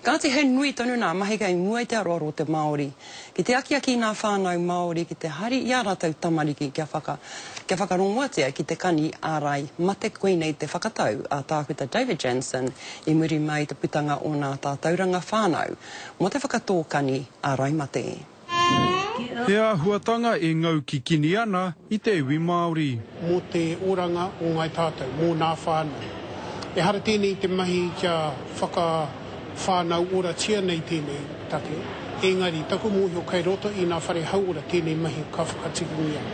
Kāti he nui tonu nā mahi kei mua i te aroaro o te Māori ki te akiaki i nā whānau Māori ki te hari i ā rātou tamariki kia whaka, kia whakarongoatia ki te kani ārai mate koinei te whakatau a Tākuta David Jansen i muri mai i te putanga o nā tātauranga whānau mō te whakatō kani ārai mate. He āhuatanga e ngau kikini ana i te iwi Māori. Mō te oranga o ngāi tātou, mō nā whānau. Ehara tēnei i te mahi kia whakawhānau oratia nei tēnei take, engari taku mōhio kei roto i nā whare hauora tēnei mahi ka whakatikangia.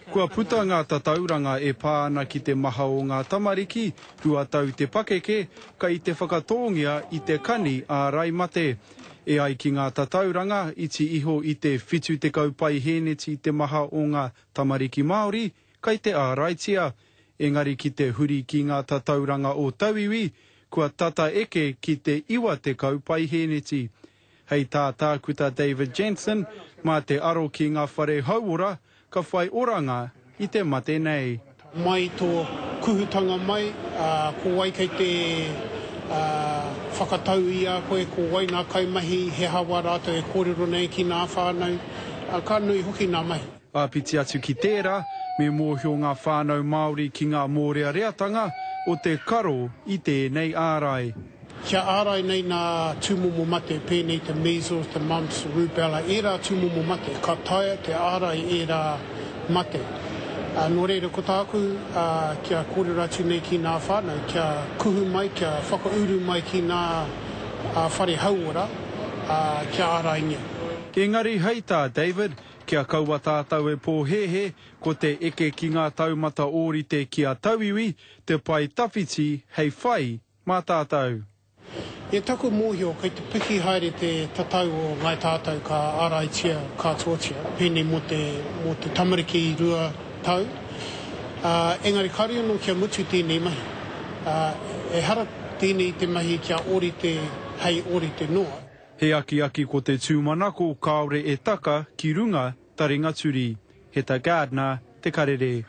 Kua puta ngā tatauranga e pā ana ki te maha o ngā tamariki, 2 tau te pakeke, kai te whakatōngia i te kani ārai mate. E ai ki ngā tatauranga, iti iho i te 70 paihēneti te maha o ngā tamariki Māori kai te āraitia. Engari ki te huri ki ngā tatauranga o tauiwi, kua tata eke ki te 90 paihēneti. Hei tā Tākuta David Jansen, mā te aro ki ngā whare hauora ka whai oranga i te mate nei. Mai tō kuhutanga mai, ko wai kei te whakatau i a koe, ko wai ngā kaimahi, he aha wā rātou e kōrero nei ki ngā whānau, ka nui hoki ngā mahi. Āpiti atu ki tērā, me mōhio ngā whānau Māori ki ngā mōreareatanga o te karo i tēnei ārai. Kia ārai nei nā tūmomo mate pēnei te measles, te mumps, rubella, ērā tūmomo mate, ka taea te ārai ērā mate. Nō reira, ko tāku kia kōrero atu nei ki nā whānau, kia kuhu mai, kia whakauru mai ki nā whare hauora, kia āraingia. Engari hei tā David, kia kaua tātou e pōhēhē, ko te eke ki ngā taumata ōrite ki a tauiwi, te pae tawhiti hei whai mā tātou. E taku mōhio kei te piki haere te tatau o Ngāi Tātou ka āraitia katoatia, pēnei mō te, mō te tamariki 2 tau, ā, engari kāore anō kia mutu tēnei mahi. Ā, ehara tēnei i te mahi kia ōrite hei ōrite noa. He akiaki ko te tūmanako kāore e taka ki runga taringa turi. Heta Gardner, Te Karere.